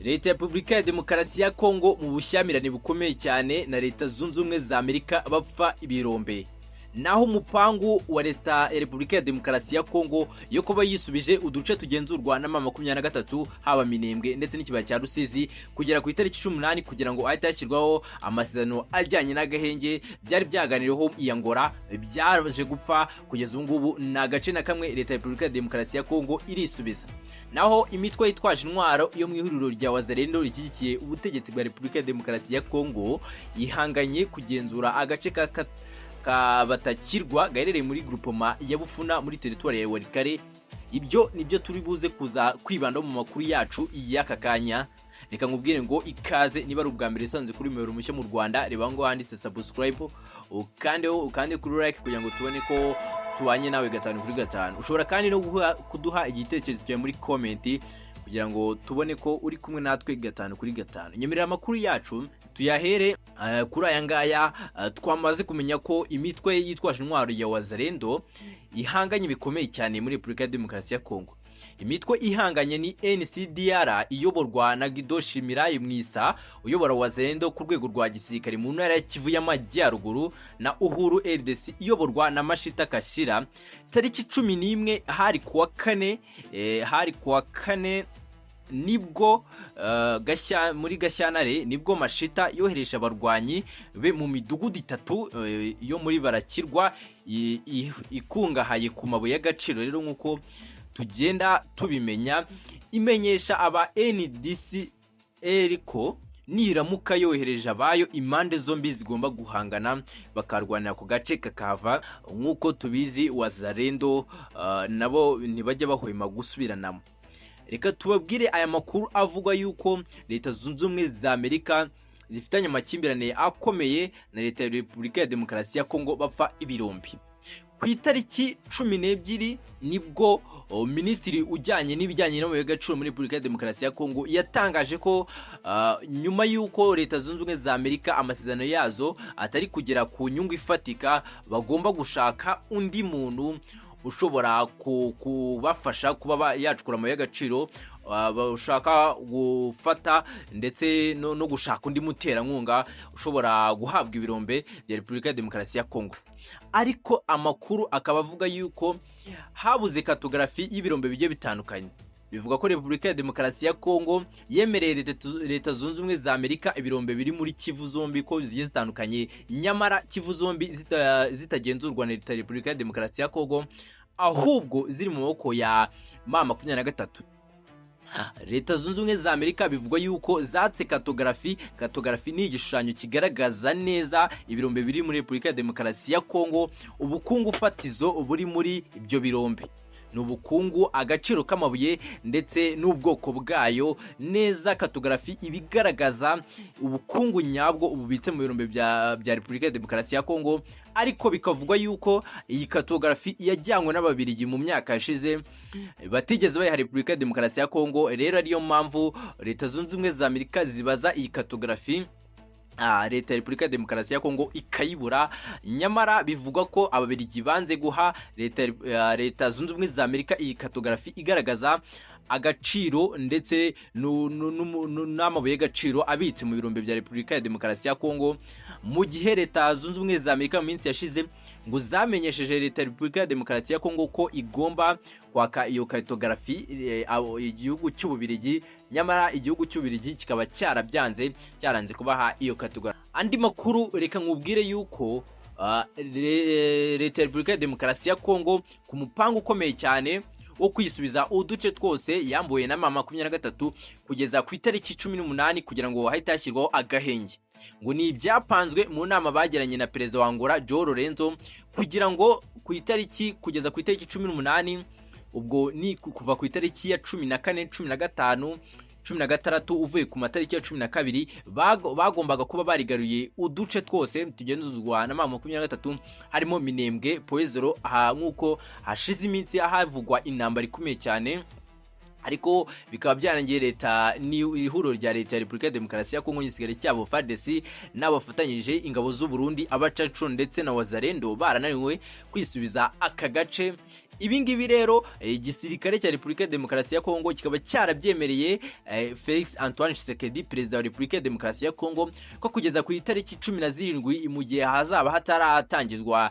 Leta ya Repubulika ya Demokarasi ya Kongo mu bushyamirane bukomeye cyane na Leta Zunze Ubumwe za Amerika bapfa ibirombe. Naho umupangu wa Leta ya Repubulika ya Demokarasi ya Kongo yo kuba yisubije uduce tugenzurwa na M23, haba Minembwe ndetse n'ikibaya cya Rusizi, kugera ku itariki 18, kugira ngo ahite hashyirwaho amasezerano ajyanye n'agahenge byari byaganiriweho i Angola, byaje gupfa. Kugeza ubu ngubu ni agace na kamwe Leta ya Repubulika ya Demokarasi ya Kongo irisubiza. Naho imitwe yitwaje intwaro yo mu ihuriro rya Wazalendo rishyigikiye ubutegetsi bwa Repubulika ya Demokarasi ya Kongo ihanganye kugenzura agace ka Batakirwa gaherereye muri groupement ya Bufuna muri teritwari ya Walikale. Ibyo nibyo turi buze kuza kwibandaho mu makuru yacu y'aka kanya. Reka nkubwire ngo ikaze. Niba ari ubwa mbere usanze kuri muyoboro mushya mu Rwanda, reba ngo handitse subscribe, ukandeho, ukande kuri like kugira ngo tubone ko tubanye nawe gatanu kuri gatanu. Ushobora kandi no kuduha igitekerezo cyawe muri comment kugira ngo tubone ko uri kumwe natwe gatanu kuri gatanu. Nyemerera amakuru yacu tuyahere kuri aya ngaya. Twamaze kumenya ko imitwe yitwaje intwaro ya Wazalendo ihanganye bikomeye cyane muri Repubulika ya Demokarasi ya Kongo. Imitwe ihanganye ni NCDR iyoborwa na Guido Shimirayi Mwisa uyobora Wazalendo ku rwego rwa gisirikare mu ntara ya Kivu y'Amajyaruguru, na Uhuru RDC iyoborwa na Mashita Kashira. Tariki 11, hari kuwa kane, hari kuwa kane nibwo muri Gashyantare nibwo Mashita yohereje abarwanyi be mu midugudu itatu yo muri Barakirwa ikungahaye ku mabuye y'agaciro. Rero nk'uko tugenda tubimenya, imenyesha aba NDC ko niramuka yohereje abayo, impande zombi zigomba guhangana bakarwanira ku gace kakava. Nk'uko tubizi, Wazalendo nabo ntibajya bahwema gusubiranamo. Reka tubabwire aya makuru avugwa yuko Leta Zunze Ubumwe za Amerika zifitanye amakimbirane akomeye na Leta ya Repubulika ya Demokarasi ya Kongo bapfa ibirombe. Ku itariki 12 nibwo minisitiri ujyanye n'ibijyanye n'amabuye y'agaciro muri Repubulika ya Demokarasi ya Kongo yatangaje ko nyuma y'uko Leta Zunze Ubumwe za Amerika amasezerano yazo atari kugera ku nyungu ifatika, bagomba gushaka undi muntu ushobora kubafasha kuba yacukura amabuye y'agaciro, bashaka gufata ndetse no gushaka undi muterankunga ushobora guhabwa ibirombe bya Repubulika ya Demokarasi ya Kongo. Ariko amakuru akaba avuga yuko habuze cartographie y'ibirombe bigiye bitandukanye. Bivuga ko Repubulika ya Demokarasi ya Kongo yemereye Leta Zunze Ubumwe za Amerika ibirombe biri muri Kivu zombi ko zigiye zitandukanye, nyamara Kivu zombi zitagenzurwa na Leta ya Repubulika ya Demokarasi ya Kongo, ahubwo ziri mu maboko ya M23. Leta Zunze Ubumwe za Amerika bivugwa yuko zatse cartographie. Cartographie ni igishushanyo kigaragaza neza ibirombe biri muri Repubulika ya Demokarasi ya Kongo, ubukungu fatizo buri muri ibyo birombe, ni ubukungu, agaciro k'amabuye ndetse n'ubwoko bwayo neza. Cartographie ibigaragaza ubukungu nyabwo bubitse mu birombe bya Repubulika ya Demokarasi ya Kongo. Ariko bikavugwa yuko iyi cartographie yajyanywe n'Ababirigi mu myaka yashize, batigeze bayiha Repubulika ya Demokarasi ya Kongo. Rero ariyo mpamvu Leta Zunze Ubumwe za Amerika zibaza iyi cartographie Leta ya Repubulika ya Demokarasi ya Kongo ikayibura. Nyamara bivugwa ko Ababirigi banze guha Leta Zunze Ubumwe za Amerika iyi cartographie igaragaza agaciro ndetse n'amabuye y'agaciro abitse mu birombe bya Repubulika ya Demokarasi ya Kongo, mu gihe Leta Zunze Ubumwe za Amerika mu minsi yashize ngo zamenyesheje Leta ya Repubulika ya Demokarasi ya Kongo ko igomba kwaka iyo cartographie igihugu cy'Ububirigi, nyamara igihugu cy'Ububirigi kikaba cyarabyanze, cyaranze kubaha iyo cartographie. Andi makuru, reka nkubwire yuko Leta ya Repubulika ya Demokarasi ya Kongo ku mupango ukomeye cyane wo kwisubiza uduce twose yambuwe na M23 kugeza ku itariki 18, kugira ngo hahite hashyirwaho agahenge, ngo ni ibyapanzwe mu nama bagiranye na perezida wa Angola João Lourenço, kugira ngo ku itariki kugeza ku itariki 18, ubwo ni kuva ku itariki ya 14, 15, 16, uvuye ku matariki ya 12, bagombaga kuba barigaruye uduce twose tugenzurwa na M23, harimo Minembwe, Point Zéro. Aha nk'uko hashize iminsi havugwa intambara ikomeye cyane, ariko bikaba byarangiye leta ni ihuriro rya Leta ya Repubulika ya Demokarasi ya Kongo, igisigare cyabo FARDC n'abafatanyije ingabo z'u Burundi, abacacu ndetse na Wazalendo, barananiwe kwisubiza aka gace. Ibi ngibi rero, igisirikare cya Repubulika ya Demokarasi ya Kongo kikaba cyarabyemereye Felix Antoine Tshisekedi, perezida wa Repubulika ya Demokarasi ya Kongo, ko kugeza ku itariki 17, mu gihe hazaba hataratangizwa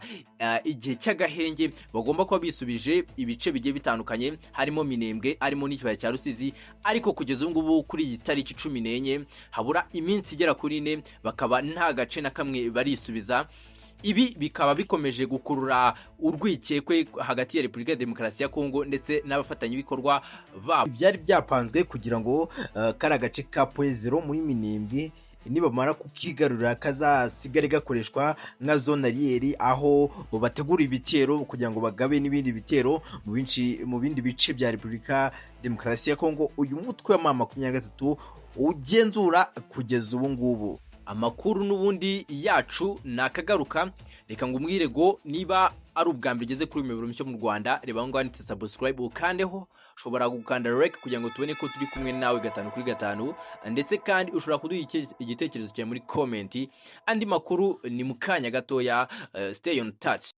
igihe cy'agahenge, bagomba kuba bisubije ibice bigiye bitandukanye, harimo Minembwe, harimo n'ikibaya cya Rusizi. Ariko kugeza ubu ngubu, kuri iyi tariki 14, habura iminsi igera kuri 4, bakaba nta gace na kamwe barisubiza. Ibi bikaba bikomeje gukurura urwikekwe hagati ya Repubulika ya Demokarasi ya Kongo ndetse n'abafatanyabikorwa babo. Byari byapanzwe kugira ngo kari agace ka Point Zéro muri Minembwe, nibamara kukigarurira, kazasigare gakoreshwa nka zone arrière, aho bategura ibitero kugira ngo bagabe n'ibindi bitero mu bindi bice bya Repubulika Demokarasi ya Kongo uyu mutwe wa M23 ugenzura kugeza ubu ngubu. Amakuru n'ubundi yacu ni akagaruka. Reka ngo umwire ngo niba ari ubwa mbere ugeze kuri uyu miyoboro mishya mu Rwanda, reba aho ngaho handitse subscribe ukandeho. Ushobora gukanda like kugira ngo tubone ko turi kumwe nawe gatanu kuri gatanu, ndetse kandi ushobora kuduha igitekerezo cyawe muri comment. Andi makuru ni mu kanya gatoya. Stay on touch.